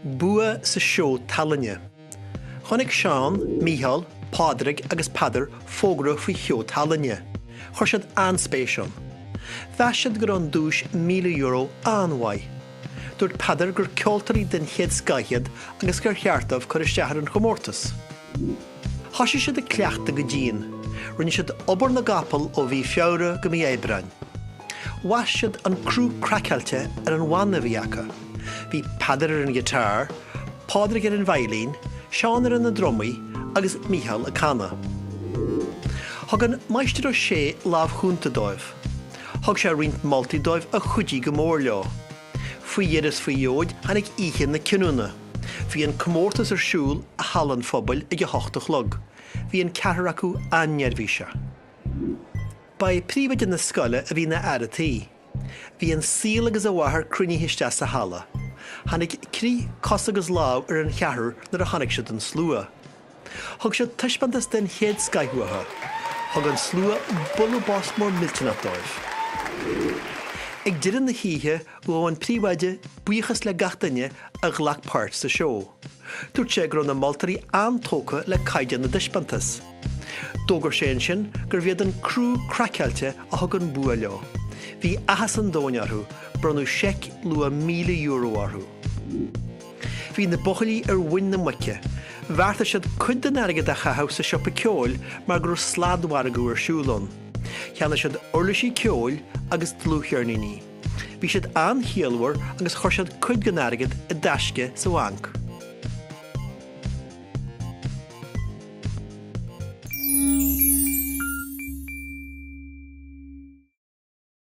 Bua sa seó tallainne. Chonaic Seán, Mícheál, Pádraig agus Peadar fógra faoi sheó tallainne. Chuir siad an-spéis ann. Mheas siad go raibh an duais €1,000 an-mhaith. Dúirt Peadar gur ceoltóirí den chéad scoth iad agus gur cheart dóibh cur isteach ar an chomórtas. Thosaigh siad ag cleachtadh go dian. Rinne siad obair na gcapall ó mhí Feabhra go mí Aibreáin. Bhaist siad an Crú Craiceáilte ar an bhanna a bhí acu. Bhí Peadar ar an ghiotár, Pádraig ar an veidhlín, Seán ar na drumaí agus Mícheál ag canadh. Thug an Máistir Ó Sé lámh chúnta dóibh. Thug sé roinnt moltaí dóibh a chuidigh go mór leo. Faoi dheireadh is faoi dheoidh tháinig oíche na cinniúna. Bhí an comórtas ar siúl i Halla an Phobail ag 8 a chlog. Bhí an ceathrar acu an-neirbhíseach. Ba é príomhoide na scoile a bhí ina fhear a' tí. Bhí an saol agus a mháthair cruinnithe isteach sa halla. Tháinig crith cos agus lámh ar an cheathrar nuair a chonaic siad an slua. Thug siad taispeántas den chéad scoith uathu. Thug an slua bualadh bos mór millteanach dóibh. Ag deireadh na hoíche, ghabh an príomhoide buíochas le gach duine a ghlac páirt sa seó. Dúirt sé go raibh na moltóirí an-tógtha le caighdeán na dtaispeántas. D'fhógair sé ansin gurbh iad an Crú Craiceáilte a thug an bua leo. Bhí áthas an domhain orthu, bronnadh seic luach €1,000 orthu. Bhí na buachaillí ar mhuin na muice. Bheartaigh siad cuid den airgead a chaitheamh sa siopa ceoil mar go raibh sladmhargadh ar siúl ann. Cheannaigh siad uirlisí ceoil agus dlúthcheirníní. Bhí siad an-chiallmhar agus chuir siad cuid den airgead i dtaisce sa bhanc.